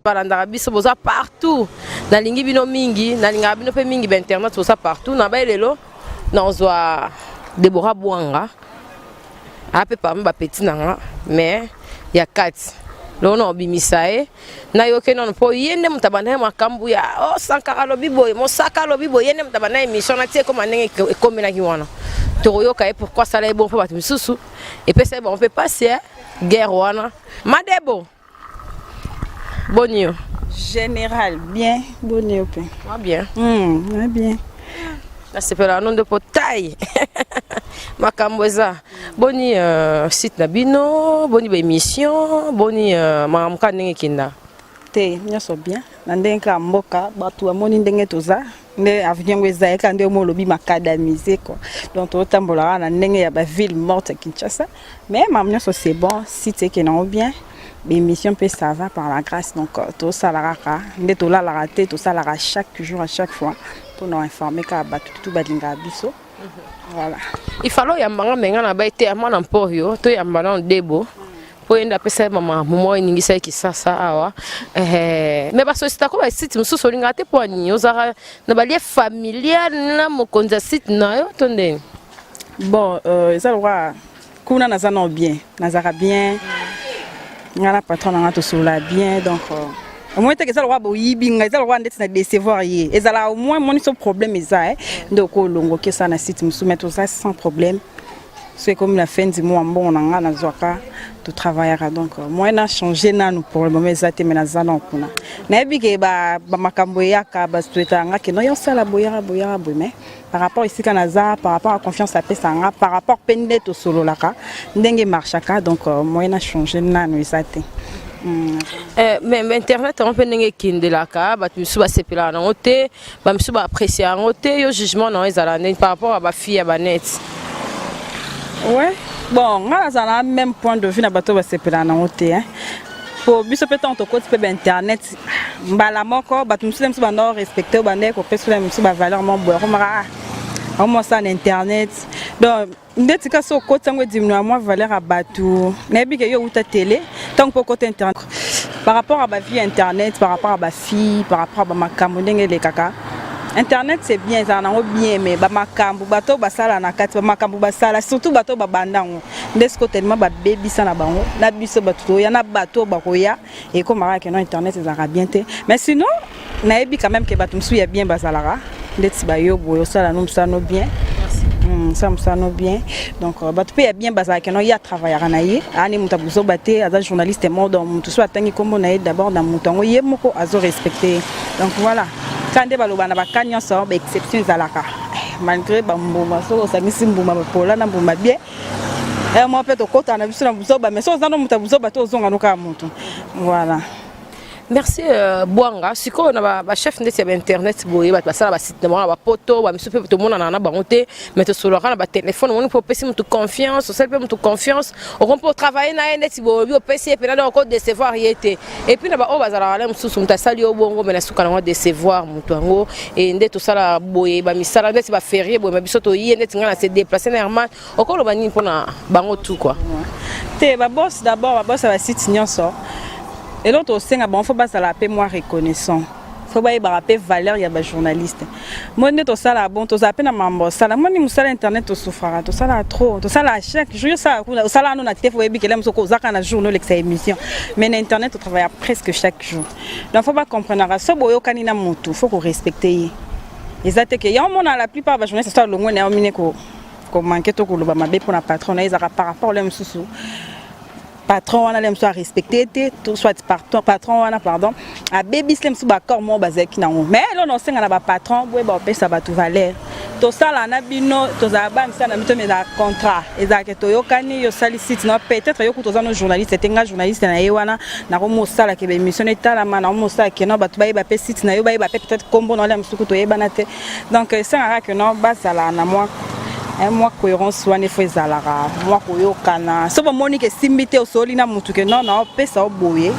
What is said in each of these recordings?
Balandaka biso, boza partout, nalingi bino mingi, nalingaka bino mpe mingi. Bainternet, boza partout. Na bai lelo nazwa Debora Bwanga, aya mpe parmi bapeti na nga, mais ya kati lelo na obimisa ye, nayoki nano mpo ye nde moto abanda ye makambo ya o oh, Sankara alobi boye, Mosaka alobi boye. Ye nde moto abanda émission na ti ekóma ndenge ekomelaki wana. Tokoyoka ye pourquoi asala ye bon, mpo bato misusu epesa ye bango mpe pasi guerre wana. Madebo, boni yo? Général, bien. Boni yo mpe? Moi bien. Bien. Nasepelaka no nde mpo tai makambo eza boni. Site na bino boni, baémission boni, makambo kaka ndenge ekenda? Te, nyonso bien na ndenge kaka mboka. Bato bamoni ndenge toza nde avenue yango eza yeka nde omo olobi macadamise quoi. Donc tozotambola kaka na ndenge ya baville morte ya Kinshasa, mais makambo nyonso c'est bon. Site ekende yango bien, baémission mpe ça va par la grâce. Donc tosala kaka nde tolalaka te, tosalaka chaque jour, à chaque fois, mpona informer kaka bato tutu balingaka biso. Voilà. Ifalo oyambanga me nga na bai te ya mwana mpoyo, toyamba nano Debo mpo ye nde apesa ye mama momo eningisa ye Kisasa awa. Me basollicitako basite mosusu, olingaka te mpo anini? Ozalaka na balie familial na mokonzi ya site na yo to ndeni? Bon, eza lokwa kuna naza nao bien, nazalaka bien. Nga na patron na nga tosolola bien. Donc au moins teke eza lokwa boyibi ngai, eza lokwa ndeti na décevoir ye. Ezalaka au moins moni so problème eza nde okolongo okesala na site mosusu, mais toza sans problème. So ekomi na fin du mois, mbongo na nga nazwaka, totravaillaka. Donc moyen na changer nanu pour le moment eza te, mais naza nano kuna. Nayebi ke bamakambo eyaka, basouhaitaka nga ke no yo osala boyaka boyaka boye, mais par rapport esika naza, par rapport à confiance apesa nga, par rapport mpe nde tosololaka ndenge emarchaka, donc moyen na changer nanu eza te. Mais internet yango mpe ndenge ekendelaka, bato misusu basepelaka nango te, bamisusu baapprécie yango te. Yo, jugement nango ezala ndenge par rapport à bafille ya banet? Ouais, bon, nga nazala na même point de vue na bato basepelaka nango te, hein. Po biso mpe ntango tokoti mpe bainternet, mbala moko bato mosusu mosusu banda respecte oyo banda kopesa mosusu bavaleur moko boye, akomaka ah, akomosala na internet. Donc ndeti kasi okoti yango, ediminuer mwa valeur ya bato. Nayebi ke yo outa télé, ntango mpe okota internet, par rapport à bavie internet, par rapport à bafille, par rapport à bamakambo ndenge elekaka internet, c'est bien, ezala nango bien, mais bamakambo bato basala na kati, bamakambo basala, surtout bato babanda yango nde siko tellement babebisa na bango na biso bato toya na bato oyo bakoya, ekomaka ke non, internet ezalaka bien te. Mais sinon nayebi quand même ke bato mosusu ya bien bazalaka, ndeti bayo boye, osala no mosala no bien, osala mosala no bien. Donc bato mpe ya bien bazalaka no, ye atravaillaka na ye, ani moto abuzoba te, aza journaliste moko. Donc moto so atangi nkombo na ye d'abord na moto yango, ye moko azorespecte ye. Donc voilà, kaka nde baloba na baka nyonso, baexception ezalaka malgré bambuma. Soki osangisi mbuma bapola na mbuma bien, mwa mpe tokɔtaka na biso na buzoba, mais soki oza no moto ya buzoba te, ozonga no kaka moto. Voilà. Merci. Bwanga, sikoyo na bachef ndeti ya bainternet boye, bato basala basite na bango na bapoto, bamisu mpe tomonana na bango te, mais tosololaka na batelefone. Omoni mpe opesi motu confiance, osali mpe motu confiance, oko mpe otravaille na ye ndeti boyebi, opesi ye mpena, donc okodecevoir ye te. Et puis na baoyo bazalaka na mosusu, moto asali yo bongo, mais na suka nango décevoir moto yango. E nde tosala boye bamisala ndeti baférié boye, ma biso toye ndeti ngai na se déplace na Herman, okoloba nini mpona bango tu quoi? Te, baboss d'abord, baboss ya basite nyonso, eloko tosenga bango, fo bazala mpe mwa reconnaissant, fo bayebaka mpe valeur ya bajournaliste. Mo nde tosalaka bon, tozala mpe na mambo osala moni mosala internet, tosouffraka, tosalaka trop, tosalaka chaque jour. Osalaka kuna, osalaka no na te, fo oyebi kele mosuku ozaka na jour nolekisa émission, mais na internet otravailla presque chaque jour. Donc fo bacomprenaka, so boyokani na motu, fo korespecte ye. Eza te ke yango mona la plupart bajournaliste so alongwe na yo mine komanke to koloba mabe mpona patron na ye, ezalaka par rapport le mosusu patron wana le mosusu arespecte te, to soit patron wana, pardon, abebisi le mosusu baaccord moko bazalaki nango. Mais eloko na osenga na bapatron, boyeba kopesa bato valeur. Tosala na bino, tozala bamisala na bino, ezala contrat, ezalaka toyokani. Yo osali site no, peut-être yo kutu oza no journaliste te, nga journaliste na ye wana, nakomi osalaka baémission etalama, nakomi osalaka no bato bayeba mpe site na yo, bayeba mpe peut-être kombo na olia mosuku, toyebana te. Donc esengaka ke no bazala na mwa cohérence wana, efo ezalaka mwa koyokana. So bomoni ke esimbi te, osoli na motu ke non, naopesa yo boye,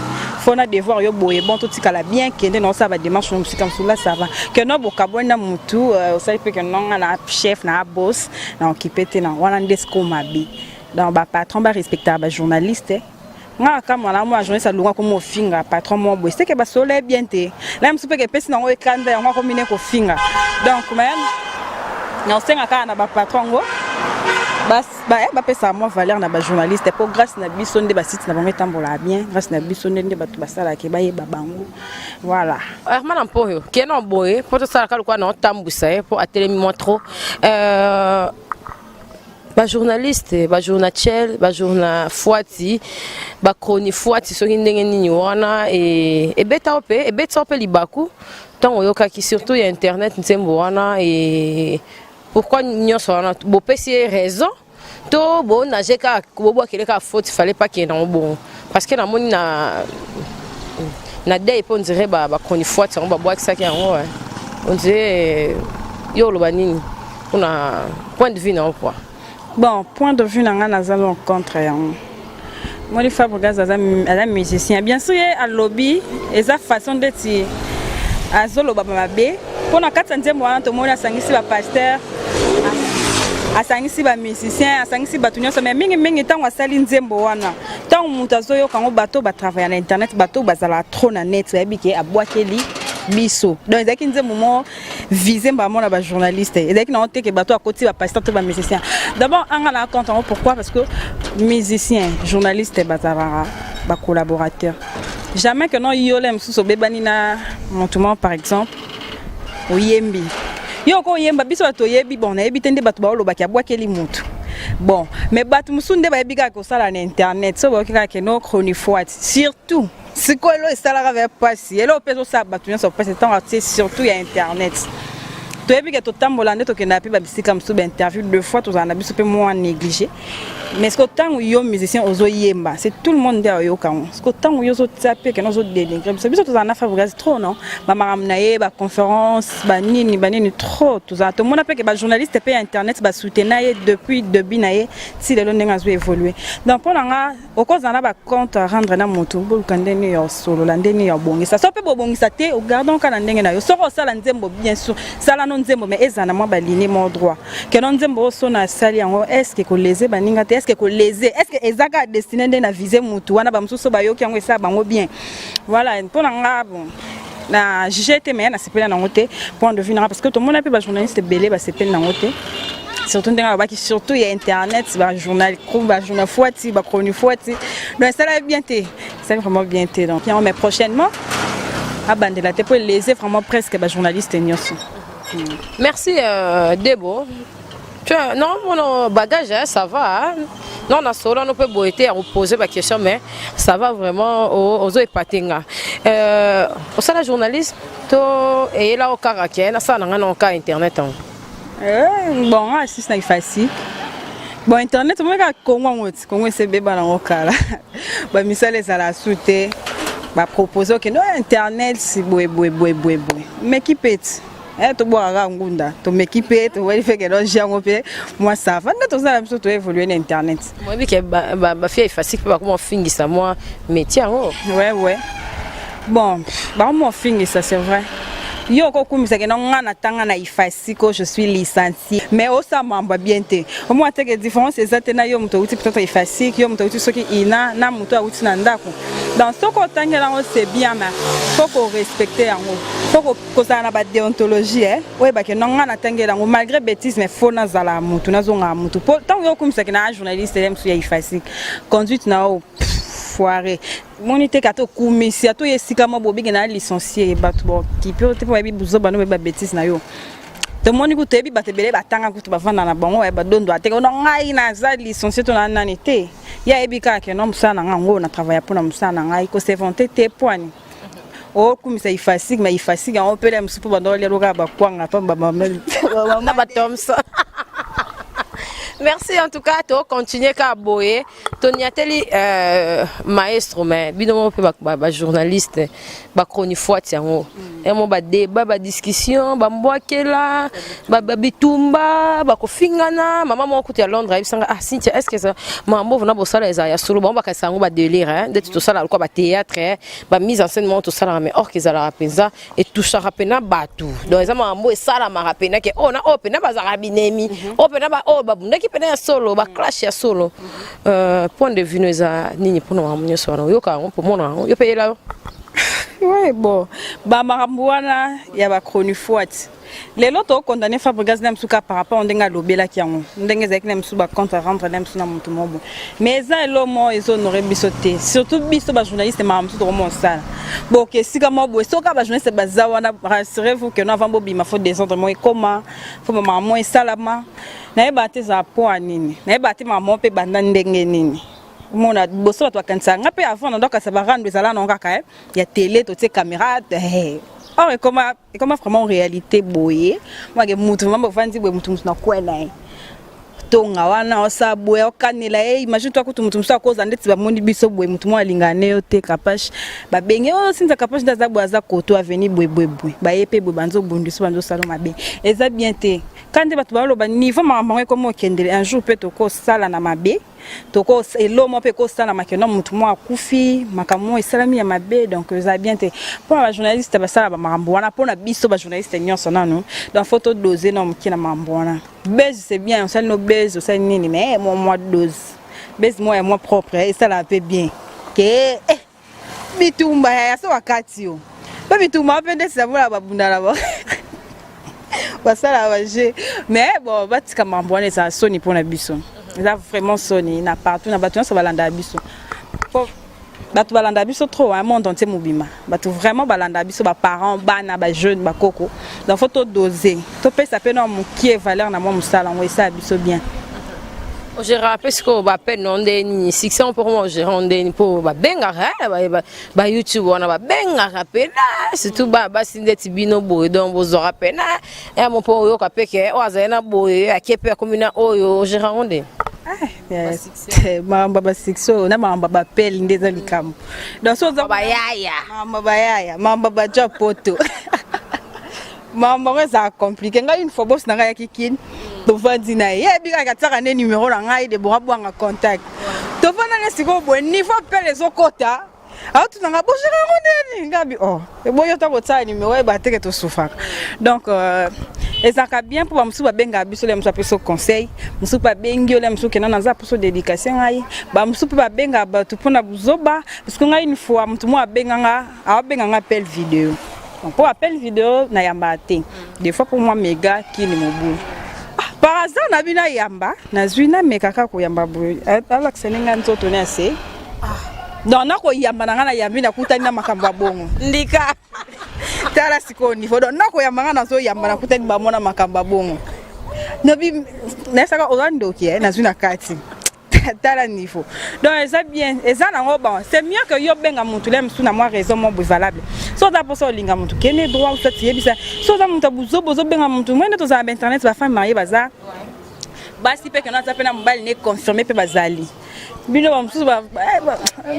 fo na devoir yo boye, bon, totikala bien, kende na osala badémarche no mosika mosusu, la ça va. Ke no bokabwani na motu, osali mpe ke non, nga na chef na boss na okipe te na wana, nde siko mabe. Donc bapatron barespectaka bajournaliste. Nga akamwa na mwa journaliste alongwa komi ofinga patron moko boye, seke basolola ye bien te. Na mosusu mpe epesi nango ekanda, yango akomi ne kofinga. Donc mais na osenga kaka na bapatron yango bapesaka mwa valeur na bajournaliste, mpo grâce na biso nde basite na bango etambolaka bien, grâce na biso nde bato basalaka bayeba bango, voilà. Herman Mpoyo kende na boye mpo tosalaka lokola na otambwisa ye mpo atelemi mwa trop. Bajournaliste, bajournachel, bajourna fwati, bachroni fwati, soki ndenge nini wana ebeta mpe ebetisa mpe libaku ntango oyokaki surtout ya internet nzembo wana. E pourquoi nyonso wana bopesi ye raison to bonage kaka, bobwakele kaka faute? Fallait pas kende yango bongo, parce que namoni na dei mpo on dirait bachroni fwati yango babwakisaki yango. On dirait yo oloba nini mpona point de vue na yo, quoi? Bon, point de vue na nga, naza lo contre yango. Moli Fabregas aza musicien, bien sûr. Ye alobi eza façon ndeti azoloba mabe mpo na kati ya nzembo wana tomoni asangisi bapasteur, asangisi bamusicien, asangisi bato nyonso. Mais mingimingi ntango asali nzembo wana, ntango moto azoyoka yango, bato batravailla na internet, bato bazalaka trop na net, bayebi ke abwakeli biso. Donc ezalaki nzembo moko visé mbala mona bajournaliste, ezalaki nango te ke bato akoti bapasteur to bamusicien. D'abord anga na compte yango. Pourquoi? Parce que musicien, journaliste bazalaka bacollaborateur. Jamais que non, yo le mosusu obebani na motu moko, par exemple oyembi, yo oko oyemba, biso bato toyebi. Bon, nayebi te nde bato baolobaki abwakeli motu. Bon, mais bato mosusu nde bayebi kaka kosala na internet, so bayoki kaka ke no chronifoite. Surtout sikoyo elo esalaka ve mpasi, eloko mpe ezosala bato nyonso mpasi ntango atie surtout ya internet. Toyebi ke totambola nde tokendaka mpe babisika mosusu, bainterview, deux fois tozala na biso mpe mwa négligé. Mais ce que ntango yo musicien ozoyemba, c'est tout le monde nde ayoka yango. Ce que ntango yo ozotia mpe kende ozodénigre biso, biso tozala na Fabregas trop, non, bamakambo na ye, baconférence, banini banini, trop tozala tomona mpe ke bajournaliste mpe ya internet basoutenir ye depuis début na ye ti lelo ndenge azo évolue. Donc mpo na nga, okozala na bacompte à rendre na moto, boluka ndenge ya osolola, ndenge ya obongisa. So mpe bobongisa te, ogardon kaka na ndenge na yo. Soki osala nzembo, bien sûr sala no nzembo, mais ezala na mwa baligne mo droit keno nzembo oyo so na asali yango, est-ce kolese baninga te? Est-ce kolese, est-ce eza kaka destiné nde na vise motu wana? Bamosusu bayoki yango, esala bango bien, voilà. Mpo na nga, bon, na juge te, mais nasepeli nango te, point de vue nanga, parce que tomona mpe bajournaliste ebele basepeli nango te, surtout ndenge alobaki surtout ya internet, bajournal, bajournal fwati, bachroni fwati. Donc esala bien te, esali vraiment bien te. Donc yango, mais prochainement abandela te mpo elese vraiment presque bajournaliste nyonso. Merci Debo. Tu as, non, mon bagage, hein, ça va. Hein? Non, na solo, on peut boiter à poser ma question, mais ça va vraiment aux épater. Au journaliste, to et là au karaké, na ça na ka internet. Hein. Bon, assiste na facile. Bon, internet omoni kaka Kongo yango ti Kongo esebeba nango kala, bamisala ezala su te. Bapropose okende oyo internet boye boye boye boye boye, meki mpe ti tobwaka kaka ngunda, tomeki mpe toweli mpe kende oji yango mpe mwa sava nde tozala biso toévolue na internet. Moyebi ke bafille efasike mpe bakoma ofingisa mwa métier yango. Ouais, bon, bakoma ofingisa, c'est vrai. Yo okokumisaka na nga na tanga na Ifasiko, je suis licencié, mais osala mambo bien te. Omona teke différence eza te na yo moto awuti peut-être Ifasik, yo moto awuti soki ina na moto awuti na ndako. Donc soki otangela yango, c'est bien, mais faut korespecte yango, faut kozala na badéontologie. Oyebake no nga natangela yango malgré bêtise, mais faut nazala motu, nazongaka motu, po ntango yo okumisaki na journaliste ye mosu ya Ifasik, conduite na yo foire moni te kata okumisi ata oyo esika mwa bobenge na licencié, bato bokipe te mpo bayebi buzoba no, bayeba bêtise na yo. Tomoni kutu, toyebi bato ebele batanga kutu bavanda na bango badondo ateke ono ngai naza licencié to na nani te. Ye ayebi kaka ke no mosala na ngai yango na travaille mpona mosala na ngai, kosevante te. Poani okumisa Ifasik, ma Ifasik yango mpele mosusu mpo bando olia kaka bakwanga mpo na batomso. Merci en tout cas. Tocontinue kaka boye, toniateli maestro, mais bino moko mpe bajournaliste, bachronifoite yango. Emo badébat, badiscussion, bambwakela, bitumba, bakofingana. Mama moko kutu ya Londres ayebisanga: "Ah Cynthia, est ce que ça makambo vona bosala eza ya solo?" Bango bakasa yango badélire ndeti tosala lokwa bathéâtre, bamise en scène moko tosalaka, mais or que ezalaka mpenza, etouchaka mpena bato. Donc eza makambo esalamaka mpena ke oyo na oyo mpena bazalaka binemi, oyo mpena oyo babundaki mpena ya solo, baclash ya solo. Point de vue no eza nini mpona makambo nyonso wana? Oyoka yango mpo mona yango, yo mpe yela yo? Oui, bon, bamakambo wana ya bachronifoite, lelo tokondane Fabregas na mosusu kaka par rapport ndenge alobelaki yango, ndenge ezalaki na mosusu bacompte rendre na mosusu na motu moko, mais eza elo moko ezohonore biso te, surtout biso bajournaliste. Makambo mosusu tokoma osala boke esika moko boye, soki bajournaliste baza wana, rassurez vous que no, avant bobima, faut désordre moko ekoma, faut bamakambo moko esalama. Nayeba te ezala po ya nini, nayeba te makambo moko mpe banda ndenge nini. Omona liboso bato bakanisaka nga mpe avant nandokasa barando ezala nango kaka ya télé, totie caméra. Or ekoma vraiment réalité boye. Mwake mutu vraiment bovandi boye, mutu mutu na kwe na ye, tonga wana osala boye, okanela ye. Imagine toi kutu mutu mosusu akoza ndeti bamoni biso boye, mutu moko alingaka ne yo te, Kapache babenge oyo Sinza, Kapache nde aza boye, aza koto aveni boye boye boye, baye mpe boye, banzobundisa, banzosala mabe. Eza bien te. Ka nde bato baloba niveau makambo yango ekoma okendele, un jour mpe tokosala na mabe, toko elo moko mpe ekosalama keno motu moko akufi, makambo moko esalami ya mabe. Donc eza bien te mpona bajournaliste basala bamakambo wana, mpona biso bajournaliste nyonso nanu. Donc faut todose na moke na makambo wana. Buzz, c'est bien, osali no buzz, osali nini, mais mwa dose buzz moko ya mwa propre esalaka mpe bien ke bitumba ya so wakati yo mpe bitumba mpe nde samona babundana ba basalaka baje. Mais bon, batika makambo wana, ezala soni mpona biso, eza vraiment soni na partout na bato nyonso balandaka biso. Po bato balandaka biso trop, un monde entier mobima, bato vraiment balandaka biso, baparent, bana, bajeune, bakoko. Donc faut todose, topesa mpe na mokie valeur na mwa mosala yango, esala biso bien. Ogéra mpe sikoyo bapene no nde nini, succès mpo koma ogéra ndeni mpo babengaka bayoutube wana, babengaka mpena surtout basi ndeti bino boye. Donc bozwaka mpena yamo mpo oyoka mpe ke oyo azali na boye, ake mpe akomi na oyo. Ogéra yango nde? Makambo ya basuccès oyo na makambo ya bapele nde eza likambo. Donc so oza bayaya. Makambo bayaya, makambo baja poto, makambo yango ezala compliqué. Ngai une fois, bosi na ngai yaki Kini, tovandi na ye, yebi kaka tiaka nde numero na ngai, Debora Bwanga, contact. Tovanda ne sikoyo boye, niveau pele ezokota, aotunanga bogéra yango ndeni. Ngabi o eboyi ota kotiala numero, oyeba teke tosufaka. Donc ezalaka bien mpo bamosusu babengaka biso, le mosusu apesa conseil, mosusu mpe abengi yo, le mosusu kenda naza mposo dédicace ngai. Bamosusu mpe babengaka bato mpona buzoba, parce que ngai une fois motu moko abenganga, aobenganga appel vidéo. Mpo appel vidéo nayambaka te des fois, mpo mwa mega kini mobulu. Par hasard na bino ayamba, nazwi nameka kaka koyamba boye, alakisa ndenge nzoto ne ase. Donc nakoyamba na ngai, nayambi, nakutani na makambo ya bongo. Ndika. Tala sikoyo niveau. Donc nakoyamba ngai, nazoyamba, nakutani bamona makambo ya bongo. Nobi nayesaka oza ndoki, nazwi na kati. Tala niveau. Donc eza bien, eza nango bon, c'est mieux que yo benga motu le mosusu na mwa raison moko boye valable. So oza mposa olinga motu, kende droit, soit yebisa. So oza moto ya buzoba, ozobenga motu moi nde tozala bainternet, bafemme marie baza basi mpe keno aza mpe na mobali ne confirme mpe bazali. Bino bamosusu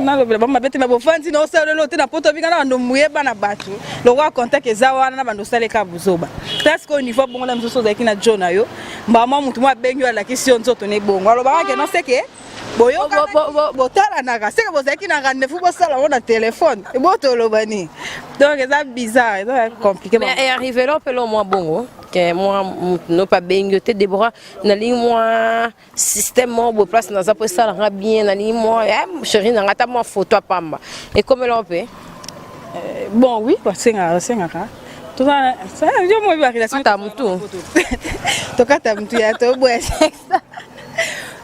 nalobela bango mabe te, me bofandi na osalelo te na poto, binga na bando moyeba na bato lokola contact eza wana na bando osaleka buzoba. Ta sikoyo niveau bongo na mosusu ozalaki na jo na yo, mbama motu mo abengi yo, alakisi yo nzoto na ebongo, alobaka ke non, seke boyoka botalanaka, seke bozalaki na rendez-vous, bosala ngo na telefone, ebotoloba nini? Donc eza bizarre, eza compliqué. Mais arrivé là mpe lo mwa bongo ke mwa motu no mpe abengi yo te: "Débora, nalingi mwa système moko boye, place naza mpo esalanga bien, nalingi mwa chéri nanga ata mwa photo apamba." Ekomela mpe? Bon, oui, basengaka, basengaka. Toza yo mo barelation. Kata mutu. Tokata mutu ya toboya sexe,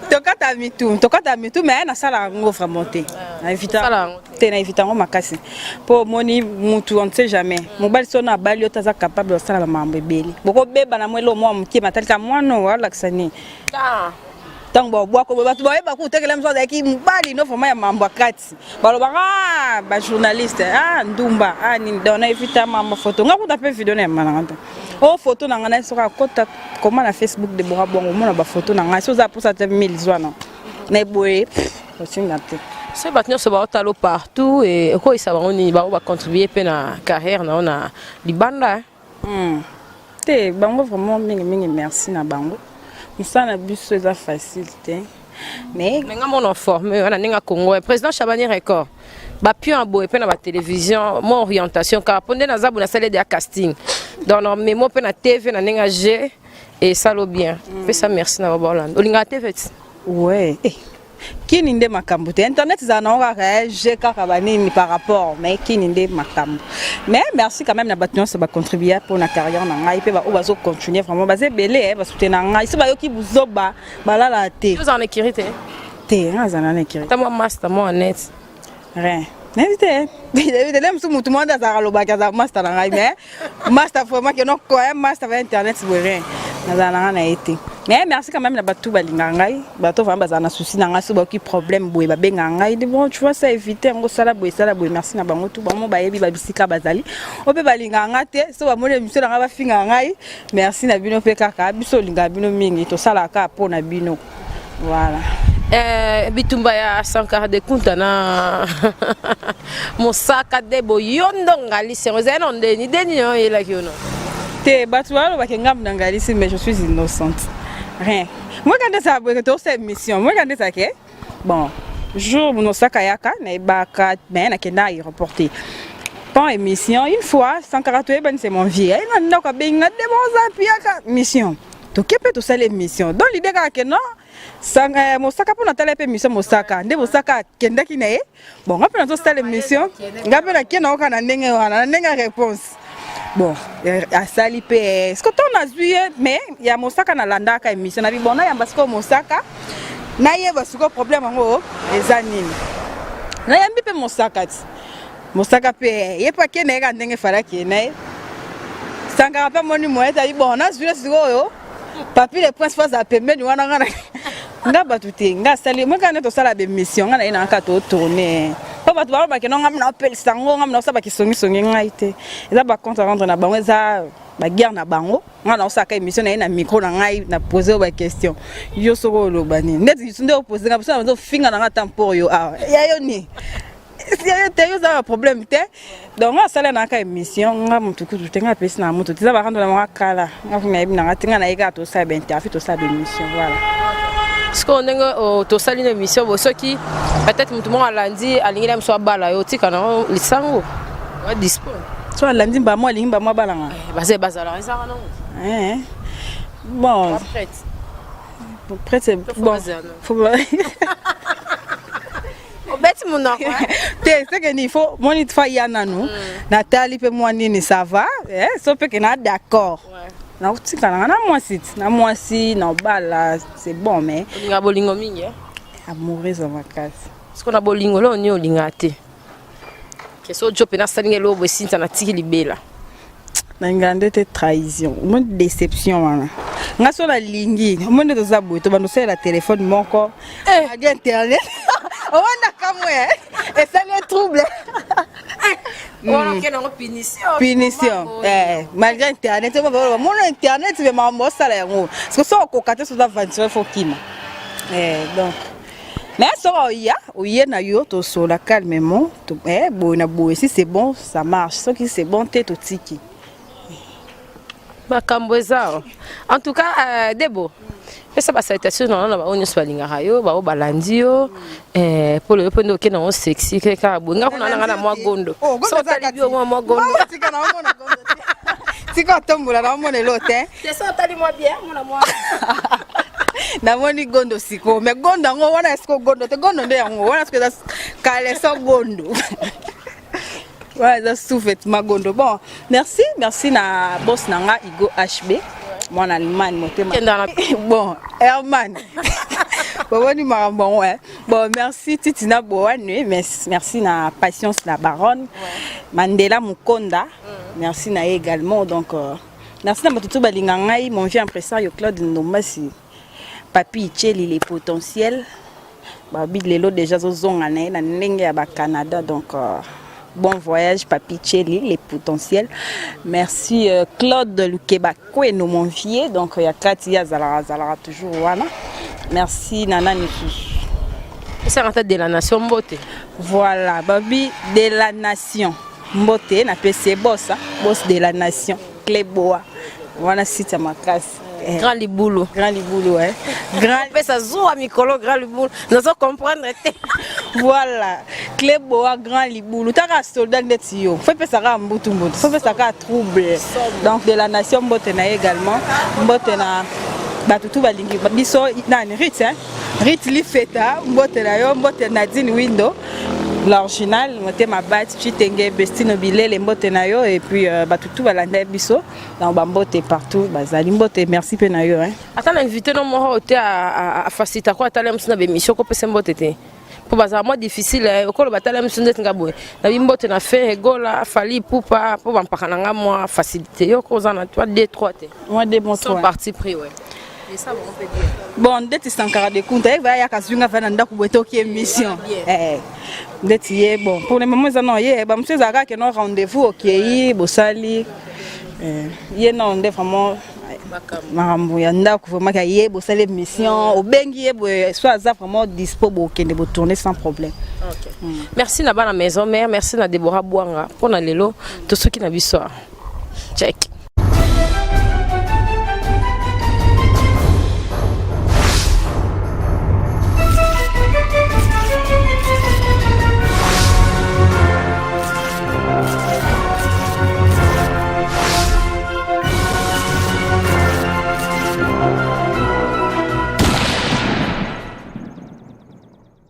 tokata mitu, tokata mitu, mais nasala yango vraiment te, na Osala yango? Te, na évita yango makasi, mpo omoni mutu, on ne sait jamais. Mobali so na abali yo te, aza capable osala bamakambo ebele, bokobeba na mwele mwa moke, matalika mwana oyo alakisa nini. Ntango babwako boye, bato bayeba kutekela mosu azalaki mobali no vraiment ya mambo ya kati, balobaka: "Ah, bajournaliste, ah, ndumba, ah, nini." Donc na évita mambo photo. Nga kuta mpe video na yamba nanga te. O photo na ngai na soki akota koma na Facebook Debora Bongo, omona bafoto na ngai. So oza mposa te mille, zwana na eboye, otinda te. Soki bato nyonso baotala partout, ekoyisa bango nini? Bango bacontribue mpe na carrière na yo na libanda. Te, bango vraiment mingimingi, merci na bango. Mosala na biso eza facile te, mais Mais nga mona forme wana ndenge Congo, président Chabani Record, bapion ya boye mpe na batélévision, mo orientation kaka mpo nde naza boye, nasali ya casting, donc na memo mpe na TV na ndenge g esalo bien. Pesa merci na babaolanda. Olingaka TV ti? Ouais, eh. Kini nde makambo te. Internet ezala nango kaka je kaka banini par rapport, mais kini nde makambo. Mais merci quand même na bato nyonso bacontribue mpona carrière na ngai, mpe baoyo bazocontinue vraiment, baza ebele basoutenir ngai. So bayoki buzoba, balala te. Ozala na écurie te? Te, nga azala na écurie. Ata mwa master mwa net? Rien, nayebi te, nayebi te. Nde mosusu motu moko nde azalaka, alobaki azala master na ngai, mais master vraiment ke nokoya master ba internet boye, rien, nazala na ngai na ye te. Mais merci quand même na bato balingaka ngai, bato vraiment bazala na souci na ngai. So bayoki problème boye, babengaka ngai: "Bon, tu vois ça, éviter yango, sala boye, sala boye." Merci na bango tu. Bango bayebi babisika bazali oyo mpe balingaka nga te. So bamoni émission na ngai, bafingaka ngai. Merci na bino mpe kaka. Biso olingaka bino mingi, tosalaka mpo na bino, voilà. Bitumba ya Sankara de Kunta na Mosaka Debo, yo ndongalisi yango ezali na ndeni deni yo oyelaki yo no? Te, bato balobaki ngambu na ngalisi, mais je suis innocente, rien. Moi quand ezala boye, tosala émission, moi quand ezalake bon jour Mosaka yaka, nayebaka, mais nakenda aéroport te pan émission. Une fois Sankara, toyebani, c'est mon vieux, aye na ndako, abengi nga: "Debo, oza piaka mission." Toke mpe tosala émission. Donc l'idée kaka ke non, Mosaka mpo natala mpe émission, Mosaka nde Mosaka akendaki na ye. Bon, nga mpe nazosala émission, nga mpe nakende oka na ndenge wana, na ndenge ya réponse. Bon, asali mpe siko ntango nazwi ye, mais ya Mosaka nalandaka émission nabi. Bon, nayamba sikoyo Mosaka, nayeba sikoyo problème yango eza nini. Nayambi mpe Mosaka ti Mosaka mpe ye mpe akende ye kaka ndenge efalaki ye na ye. Sankara mpe amoni moye tabi. Bon, nazwi ye sikoyo, Papi le Prince fo azala pembeni wana. Nga nga bato te, nga asali moi kaka nde tosala bémission. Nga na ye na kaka totourne mpo bato balobake no nga mina opelisa yango, nga mina osala bakisongisongi. Ngai te, eza bacompte rendre na bango, eza baguerre na bango. Nga na osalaka émission na ye na micro na ngai, na pose oyo baquestion. Yo soki oloba nini, ndeti nde opose nga biso na ofinga na nga ata mpor yo awa ya yo nini ya te, yo oza na problème te. Donc nga asala naka émission, nga motu kutu te, nga apesi na motu te. Eza barando na bango kala. Nga nayebi nanga te, nga naye kaka tosala bainterview, tosala baémission, voilà. Sikoyo ndenge tosali na émission bo, soki peut-être motu moko alandi, alingi na biso abala yo, otika nango lisango wa dispo? So alandi mbamo, alingi mbamo abalanga. Baza bazalaka, ezaka nango. Bon, prête, bon, faut Obeti monoko. Te, seke ni faut moni fa ya nanu natali mpe mwa nini, ça va, so mpe ke na d'accord, nakotika nanga na mwasi ti na mwasi na obala, c'est bon, mais Olinga bolingo mingi? Amoureuse makasi. Siko na bolingo leo nini olingaka te? Keso ojo mpe nasalinga eloko boye, esinza natiki libela. Nalingaka nde te trahison, omoni déception wana. Nga so nalingi, omoni nde toza boye, tobanda osalela telefone moko adi internet owanda kamwe esali ye trouble. Punition, malgré internet, mona internet me makambo osala yango, parce que so okoka te, so oza aventure, faut kima. Donc mais soki oya, oye na yo, tosola calmement boye na boye. Si c'est bon, ça marche. Soki c'est bon te, totiki. Makambo eza en tout cas. Debo, pesa basalutation na na baoyo nyonso balingaka yo, bao balandi yo mpo lelo mpo nde okende yango sexy ke kaka boye. Nga kuna nanga na mwa gondo, so otali bio mwa gondo. Tika otombola, naomona elo te. So otali mwa bien, mona mwa Namoni gondo sikoyo, mais gondo yango wana sikoyo gondo te, gondo nde yango wana sikoyo eza caleçon gondo wana, eza sous-vêtement gondo. Bon, merci, merci na boss na nga Igo HB, mwana Allemagne, motema bon Herman, bomoni makambo yango. Bon, merci Titi na Bowane, merci na Patience la Baronne, Mandela Mukonda, merci na ye également. Donc merci na bato to balinga ngai, mon vieux impresario Claude Ndombasi, Papi Icheli les potentiels, babi lelo déjà azozonga na ye na ndenge ya bacanada. Donc bon voyage Papi Cheli les potentiels. Merci Claude Lukeba Kweno, mon vieux. Donc ya kati ye azalaka, azalaka toujours wana. Merci na nani lisusu? Esanga ata de la nation mbote. Voilà, babi de la nation mbote napesi ye bosa boss de la nation Cleboa wana site ya makasi. Grand libulu. Grand libulu, eh. Grand pesa zuwa mikolo grand libulu, nazo comprendre te. Voilà, Cleboa grand libulu, taka soldat ndeti yo fo epesaka mbutu mbutu, fo epesaka trouble. Donc de la nation mbote na ye également, mbote na bato tu balingi biso. Nani, Rit, hein? Rit Lifeta, mbote na yo. Mbote Nadine Windo l'original, motema bat Chitenge Bestino Bilele, mbote na yo. Et puis bato tu balanda biso donc bambote partout bazali, mbote. Merci mpe na yo, hein. Ata na invité no moko te afacilita ko atala mosu na bémission, kopesa mbote te mpo bazala mwa difficile. Okoloba atala mosu ndeti nga boye na bimbote na Ferre Gola, Fally Ipupa, mpo bampaka na nga mwa facilité. Yo ko oza na toi 2 3 te? Moi deux mots. Sans trois parti pris, ouais. Et ça, on peut dire. Bon, ndeti Sankara de Kunta ye ayaka zwinga va na ndako boye, toki émission. Eh, ndeti ye, bon, pour le moment eza non ye bamosusu ezalaka ke no rendez-vous okei bosali. Eh, ye non nde vraiment makambo ya ndako, vraiment ka ye bosali émission, obengi ye boye, soit aza vraiment dispo, bokende botourner sans problème. Ok. Merci na bana maison mère, merci na Déborah Bwanga mpona lelo tosuki na biso. Check.